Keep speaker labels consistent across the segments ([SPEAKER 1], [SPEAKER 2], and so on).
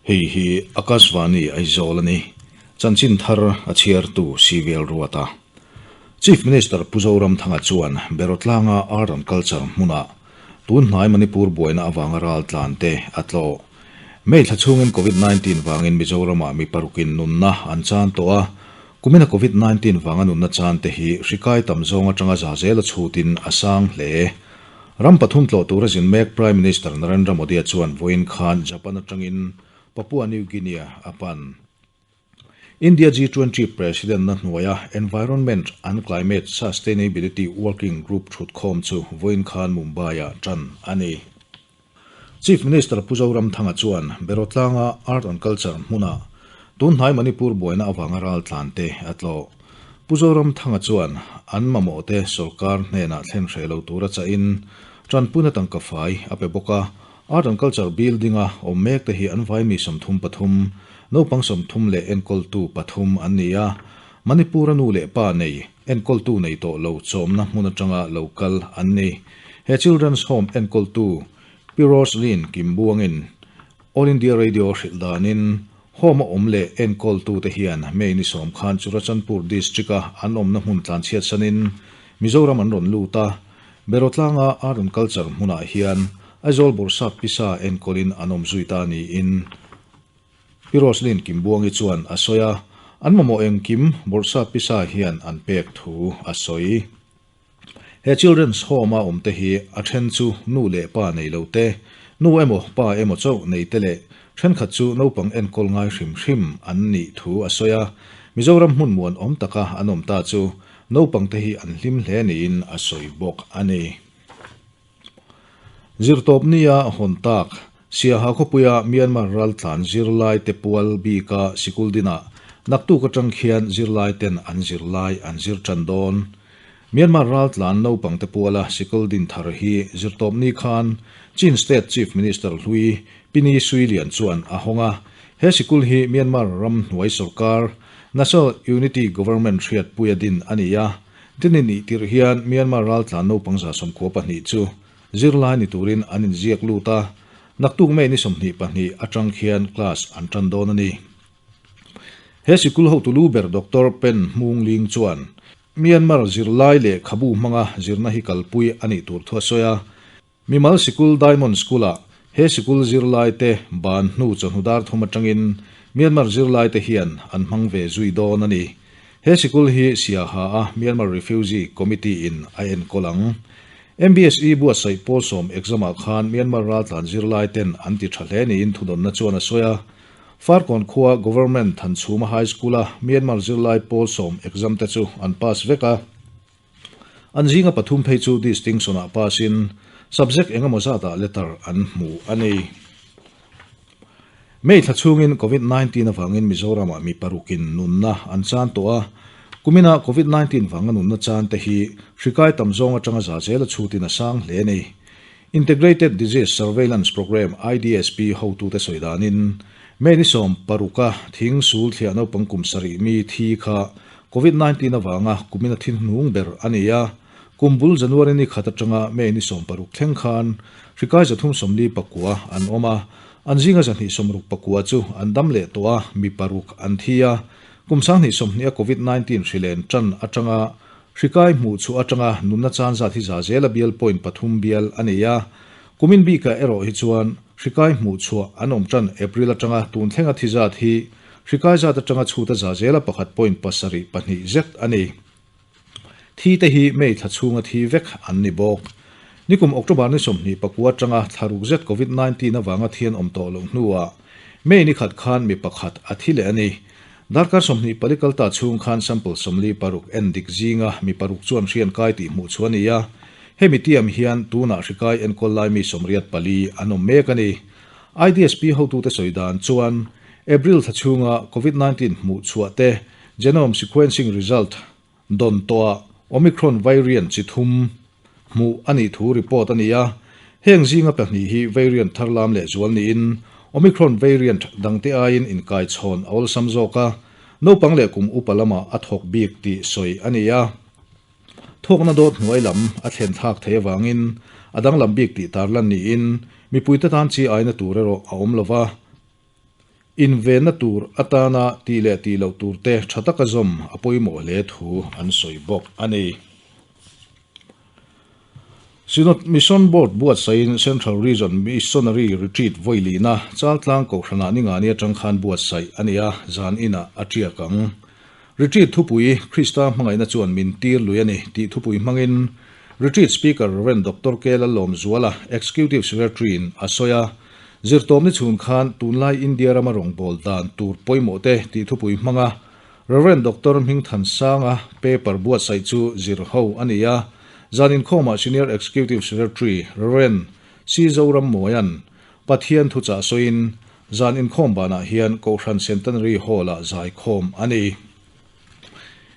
[SPEAKER 1] Hei hi Akashvani Aizawl a ni. Chanchin thar a chhiartu CVL Ruata. Chief Minister Pu Zoramthanga chuan Berawtlanga Art and Culture hmunah tun hnai Manipur buaina avanga ral tlan te a tlawh. May thla chhungin Covid 19 vangin Mizoramah mi parukin nunna an chan tawh a, kumina Covid 19 vanga nunna chan te hi hri kai tam zawng atanga za zela chhutin a sang hle. Ram pathum tlawh tura zin mek Prime Minister Narendra Modi-a chuan vawiin khan Japan atangin Papua New Guinea a pan. India G20 President-na hnuaia Environment and Climate Sustainability Working Group thutkhawm chu vawiin khan Mumbai-ah tan a ni. Chief Minister Pu Zoramthanga chuan Berawtlanga Art and Culture hmunah tunhnai Manipur buaina avanga raltlan te a tlawh. Pu Zoramthanga chuan an mamawhte sorkar hnenah thlen hreh lo tura chahin tanpuina tangka fai a pe bawk a. Art and Culture Building-a awm mek te hi an vai mi 33, naupang 30 leh enkawltu pathum an ni a. Manipur-a nu leh pa nei, enkawltu nei tawh lo chawmna hmun atanga lo kal an ni. He Children's Home enkawltu Pi Roselyn Kimbuangin All India Radio hrilh danin Home a awm leh enkawltute hian May ni sawm khan Churachandpur District-a an awmna hmun tlanchhiat sanin Mizoram an rawn lut a, Berawtlanga Art and Culture hmunah hian Aizawl Bawrhsap Pisa enkawlin an awm zui ta niin Pi Roselyn Kimbuangi chuan a sawi a, an mamawh engkim Bawrhsap Pisa hian an pek thu a sawi. He Children's Home a awmte hi a then chu nu leh pa nei lo te, nu emaw pa emaw chauh nei te leh thenkhat chu naupang enkawl ngai hrim hrim an nih thu a sawi a. Mizoram hmun muan awm taka an awm ta chu naupang te hi an hlim hle niin a sawi bawk a ni. Zirtawp nia hawn tak, Siaha khawpuia Myanmar raltlan zirlai te pual bika sikul dinah naktuk atang khian zirlai ten an zirlai an zir tan dawn. Myanmar raltlan naupang te puala sikul din thar hi zirtawp ni khan Chin State Chief Minister hlui Pini Suilian chuan a hawng a. He sikul hi Myanmar ram hnuai sorkar National Unity Government hriatpuia din a ni a. Dini nih tirh hian Myanmar raltlan naupang 92 chu zirlai ni turin an inziak lut a, naktuk May ni 22 atang khian class an tan dawn a ni. He sikul hotu lu ber Doctor Pen Hmung Ling chuan Myanmar zirlai lehkhabu hmanga zirna hi kalpui a nih tur thu a sawi a. Mimal sikul Diamond School-ah he sikul zirlaite ban hnu chawhnu dar thum atangin Myanmar zirlaite hian an hmang ve zui dawn a ni. He sikul hi Siaha-a Myanmar Refugee Committee-in a enkawl ang. MBSE buatsaih pawl sawm exam-ah khan Myanmar raltlan zirlaiten an ti tha hle niin thudawnna chuan a sawi a. Farkawn khua Government Thanchhuma High School-a Myanmar zirlai pawl sawm exam te chu an pass vek a. An zinga pathum phei chu distinction-ah pass-in subject eng emaw zatah letter an hmu a ni. May thla chhungin Covid 19 avangin Mizoramah mi parukin nunna an chan tawh a, kumina Covid 19 vanga nunna chan te hi hri kai tam zawng atanga za zela chhutin a sang hle a ni. Integrated Disease Surveillance Programme, IDSP, hotute sawi danin May ni 16a thing sul thliah naupang kum sarih mi thi kha Covid 19 avanga kumin a thi hnung ber a ni a. Kum bul January ni khat atanga May ni 16 thleng khan hri kai 349 an awm a, an zinga 269 chu an dam leh tawh a, mi paruk an thi a. Kum 2020 a Covid 19 hri len tan atanga Hri kai hmuh chhuah atanga nunna chan zat hi za zela bial point pathum bial a nei a. Kumin bikah erawh hi chuan hri kai hmuh chhuah an awm tan April atanga tun thlenga thi zat hi hri kai zat atanga chhuta za zela pakhat point pasarih pahnih zet a ni. Thi te hi May thla chhunga thi vek an ni bawk. Nikum October ni 29 atanga thla ruk zet Covid 19 avanga thi an awm tawh loh hnuah May ni khat khan mi pakhat a thi leh a ni. Darkar 24 kal ta chhung khan sample 46 en dik zinga mi paruk chuan hrian kai tih hmuh chu a ni a. Hemi tiam hian tunah hri kai enkawl lai mi 84 an awm mek a ni. IDSP hotute sawi dan chuan April thla chhunga Covid 19 hmuh chhuah te genome sequencing result dawn tawhah Omicron variant chi thum hmuh a nih thu report a ni a. Heng zinga pahnih hi variant thar lam leh zual niin Omicron variant dangte aiin inkaichhawn a awlsam zawk a, naupang leh kum upa lamah a thawk bik tih sawi a ni a. Thawkna dawt hnuai lam a thlen thlak thei avangin a danglam bik tih tarlan niin mipuite tan chi aina tur erawh a awm lo va. Invenna tur atana tih leh tih loh turte tha taka zawm a pawimawh hle thu an sawi bawk a ni. Synod Mission Board buatsaihin Central Region Missionary Retreat vawi lihna Chaltlang Kohhranah ningani atang khan buatsaih a ni a, zan inah a tiak ang. Retreat thupui, Krista hmangaihna chuan min tir lui a ni tih thupui hmangin Retreat Speaker Rev. Doctor K. Lallawmzuala, Executive Secretary-in a sawi a. Zirtawmni chhun khan tunlai India rama rawngbâwl dan tur pawimawh te tih thupui hmanga Rev. Doctor Hmingthansanga paper buatsaih chu zir ho a ni a. Zan inkhawmah Senior Executive Secretary Rev. C. Zorammawia'n Pathian thuchah sawiin zan inkhawm banah hian Kohhran Centenary Hall-ah zaikhawm a ni.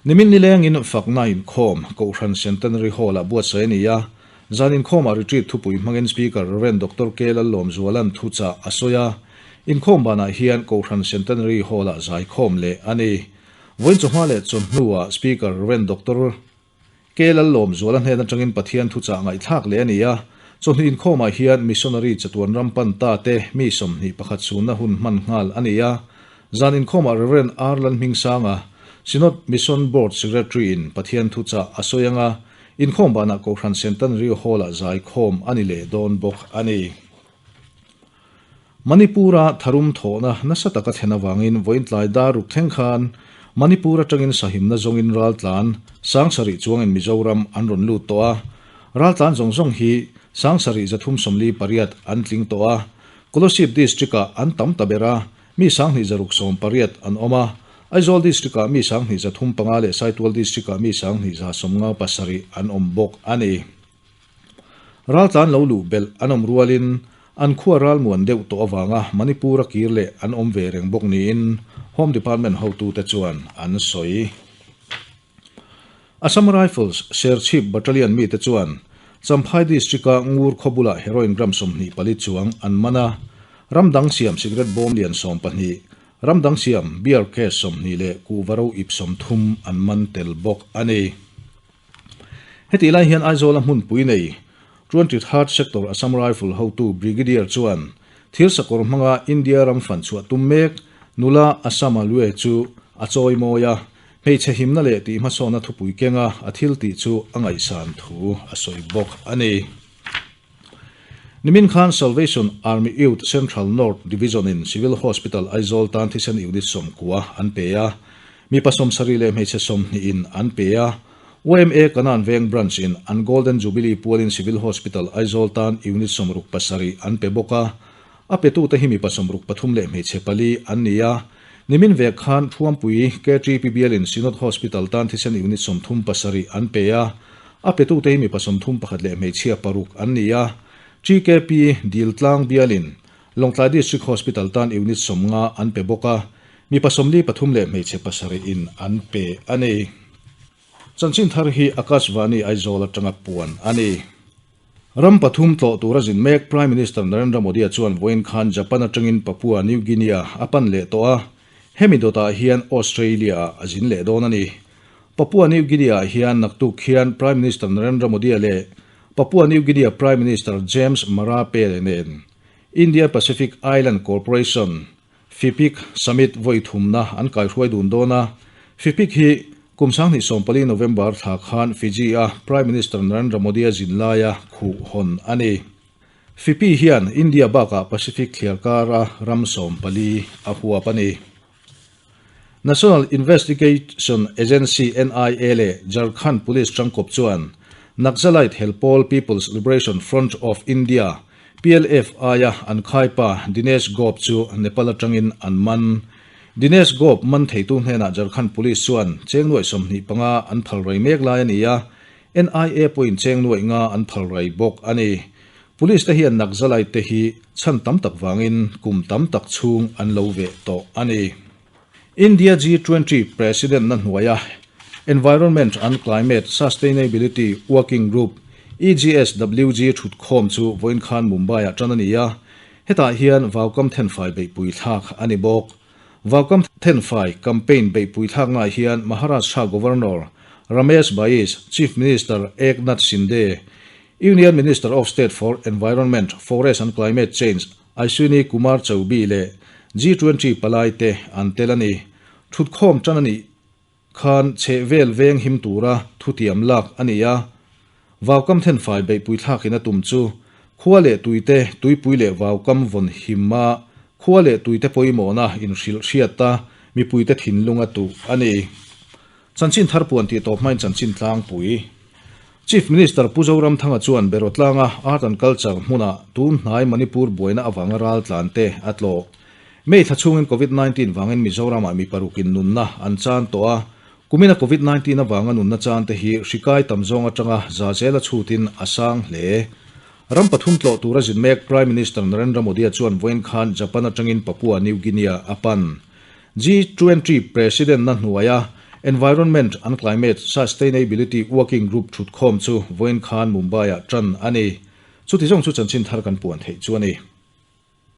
[SPEAKER 1] Nimin nilengin fakna inkhawm Kohhran Centenary Hall-ah buatsaih a ni a. Zan inkhawmah retreat thupui hmangin Speaker Rev. Doctor K. Lallawmzuala'n thuchah a sawi a. Inkhawm banah hian Kohhran Centenary Hall-ah zaikhawm leh a ni. Vawiin chawhma leh chawhnuah Speaker Rev. Doctor K. Lallawmzuala hnen atangin Pathian thuchah ngaihthlak leh a ni a. Chawhnu inkhawmah hian Missionary chatuan ram pan ta te mi 21 chhunna hun hman nghal a ni a. Zan inkhawmah Rev. R. Lalhmingsanga, Synod Mission Board Secretary-in Pathian thuchah a sawi anga inkhawm banah Kohhran Centenary Hall-ah zaikhawm a ni leh dawn bawk a ni. Manipur-a tharum thawhna nasa taka thlen avangin vawiin tlai dar ruk thleng khan Manipur atangin sahimna zawngin raltlan 7000 chuangin Mizoram an rawn lut tawh a. Raltlan zawng zawng hi 7348 an tling tawh a. Kolosip District-ah an tam ta ber a, mi 2680 an awm a. Aizawl District-ah mi 2305 leh Saitual District-ah mi 2157 an awm bawk a ni. Raltlan lo luh belh an awm rualin an khua ralmuan deuh tawh avanga Manipur-a kir leh an awm ve reng bawk niin Home Department hotute chuan an sawi. Assam Rifles Serchhip Battalion mite chuan Champhai District-a Ngur khaw bulah heroin gram 24 chuang an man a, ram dang siam cigarette bawm lian 12, ram dang siam beer case 20 leh kuhva ro ip 30 an man tel bawk a ni. Hetih lai hian Aizawla hmunpui nei 23rd Sector Assam Rifle hotu Brigadier chuan thil sakawr hmanga India ram fan chhuah tum mek nula Assama Lue chu a chawi mawi a, hmeichhe himna leh tih hmasawnna thupui kenga a thil tih chu a ngaihsan thu a sawi bawk a ni. Nimin khan Salvation Army Youth Central North Division-in Civil Hospital Aizawl tan thisen unit 90 an pe a, mipa 70 leh hmeichhe 20 in an pe a. YMA Kanan Veng Branch-in an Golden Jubilee pualin Civil Hospital Aizawl tan unit 67 an pe bawk a. A petute hi mipa 63 leh hmeichhe pali an ni a. Nimin vek khan Thuampui KTP bialin Synod Hospital tan thisen unit 37 an pe a. A petute hi mipa 31 leh hmeichhia paruk an ni a. TKP Diltlang bialin Lawngtlai District Hospital tan unit 50 an pe bawk a. Mipa 43 leh hmeichhe pasarih in an pe a ni. Chanchin thar hi Akashvani Aizawl atanga puan a ni. Ram pathum tlawh tura zin mek Prime Minister Narendra Modi-a chuan vawiin khan Japan atangin Papua New Guinea a pan leh tawh a, hemi dawtah hian Australia-ah a zin leh dawn a ni. Papua New Guinea-ah hian naktuk hian Prime Minister Narendra Modi-a leh Papua New Guinea Prime Minister James Marape nen India Pacific Island Corporation, FIPIC, Summit vawi thumna an kaihruai dun dawn a. FIPIC hi kum 2014 November thla khan Fiji-a Prime Minister Narendra Modi-a zin laia khuh hawn a ni. FIPI hian India bakah Pacific thliarkara ram 14 a huap a ni. National Investigation Agency, NIA, leh Jharkhand Police tangkawp chuan Naxalite helpawl People's Liberation Front of India, PLFI-a an khaipa Dinesh Gop chu Nepal atangin an man. Dinesh Gop man theitu hnenah Jharkhand Police chuan cheng nuaih 25 an phal rai mek lai a ni a, NIA pawhin cheng nuaih nga an phal rai bawk a ni. Police te hian Naxalite te hi chhan tam tak vangin kum tam tak chhung an lo veh tawh a ni. India G20 President na hnuaia Environment and Climate Sustainability Working Group, EGSWG, thutkhawm chu vawiin khan Mumbai-ah tan a ni a, hetah hian vaukam thenfai beihpui thlak a ni bawk. Vaukam thenfai campaign beihpui thlaknaah hian Maharashtra Governor Ramesh Bais, Chief Minister Eknath Shinde, Union Minister of State for Environment, Forest and Climate Change Ashwini Kumar Chaubey leh G20 palaite an tel a ni. Thutkhawm tan a nih khan chhehvel veng him tura thutiam lak a ni a. Vaukam thenfai beihpui thlakin a tum chu khua leh tuite tuipui leh vaukam vawn him a, khua leh tuite pawimawhna inhrilh hriat a, mipuite thinlung a tuh a ni. Chanchin thar puan tih tawp hmain chanchin tlangpui. Chief Minister Pu Zoramthanga chuan Berawtlanga Art and Culture hmuna tun hnai Manipur buaina avanga raltlan te a tlawh. May thla chhungin Covid 19 vangin Mizoramah mi parukin nunna an chan tawh a, kumina Covid 19 avanga nunna chan te hi hri kai tam zawng atanga za zela chhutin a sang hle. Ram pathum tlawh tura zin mek Prime Minister Narendra Modi-a chuan vawiin khan Japan atangin Papua New Guinea a pan. G20 President-na hnuaia Environment and Climate Sustainability Working Group thutkhawm chu vawiin khan Mumbai-ah tan a ni. Chuti zawng chu chanchin thar kan puan theih chu a ni.